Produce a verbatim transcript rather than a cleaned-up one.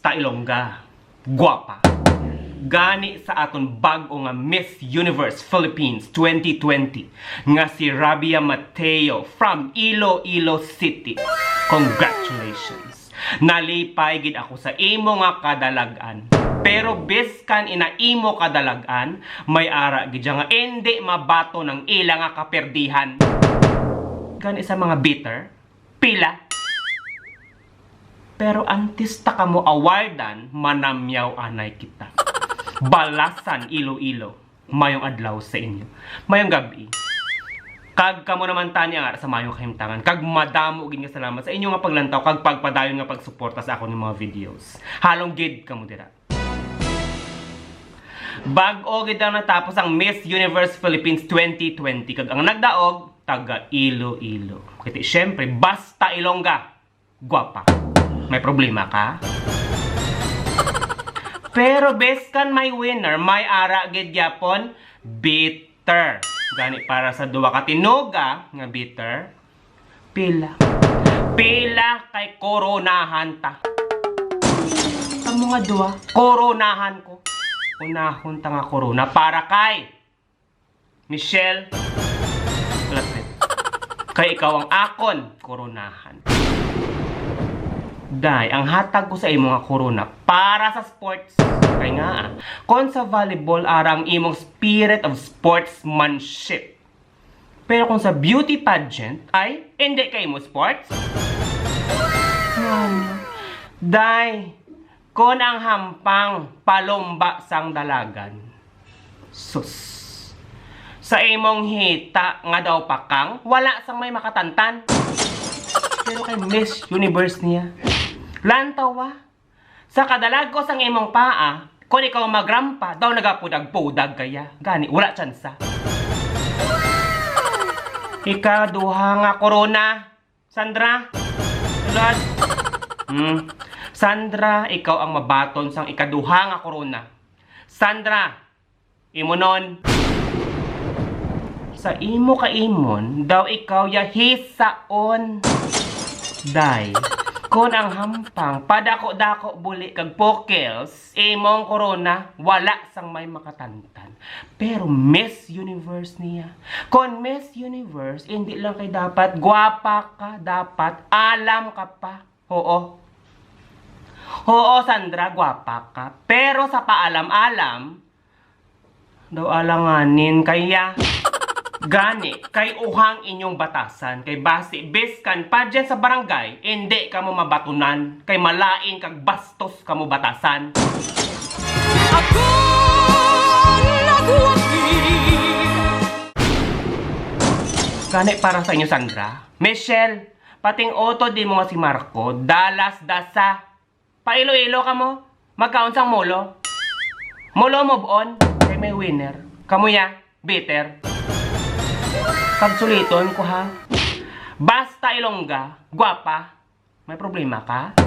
Ta Ilongga, guwapa. Gani sa aton bag-o nga Miss Universe Philippines twenty twenty nga si Rabia Mateo from Iloilo City. Congratulations! Nalipay gid ako sa imo nga kadalag-an. Pero biskan ina imo kadalag-an, may ara gid siya nga indi mabaton ang ila nga kaperdihan. Gani sa mga bitter, pila. Pero antes ta kamo awardan, manamyaw anay kita. Balasan Iloilo, mayong adlaw sa inyo. Mayong gabi. Kag kamo naman tani ang ara sa mayong kahimtangan. Kag madamo gid nga salamat sa inyo nga paglantaw kag pagpadayon nga pagsuporta sa akon nga mga videos. Halong gid kamo dira. Bag-o gid lang natapos ang Miss Universe Philippines twenty twenty, kag ang nagdaog, taga Iloilo. Kay ti, syempre, basta Ilongga, gwapa. May problema ka? Pero biskan may winner, may ara gid gyapon bitter. Gani para sa duha ka tinuga nga bitter, pila. Pila kay koronahan ta. Kamo nga duha, koronahan ko. Unahon ta nga korona para kay Michelle Lapid. Kay ikaw ang akon koronahan. Day, ang hatag ko sa imo nga korona para sa sports. Kay nga, ah, kon sa volleyball, ara ang imong spirit of sportsmanship. Pero kung sa beauty pageant, ay, hindi kay mo sports? Day, kon ang hampang palumba sang dalagan, sus. Sa imong hita nga daw pakang, wala sang may makatantan. Pero kay Miss Universe niya. Lantawa, sa kadalag-os sang imong paa, kon ikaw magrampa, daw nagapudag-pudag kaya. Gani, wala tsansa. Ikaduha nga korona, Sandra. Sulod. Hmm. Sandra, ikaw ang mabaton sang ikaduha nga korona. Sandra, imunon. Sa imo kaimon, daw ikaw ya hisaon. Day, kon ang hampang, padako-dako buli kag pokels, imong korona, wala sang may makatantan. Pero Miss Universe niya. Kon Miss Universe, hindi lang kay dapat gwapa ka, dapat alam ka pa. Oo. Oo, Sandra, gwapa ka. Pero sa paalam-alam, daw alanganin kaya. Gani, kay uhang inyong batasan, kay basi, biskan pageant sa barangay, hindi kamo mabatunan, kay malain kag bastos kamo batasan. Ako nagwagi. Gani para sa inyo, Sandra. Michelle, pating utod di mo nga si Marco, dalas dasa. Pa Iloilo kamo, magkaon sang molo. Molo move on, kay may winner. Kamo ya, bitter. Pagsuliton ko ha. Basta Ilongga, gwapa. May problema ka?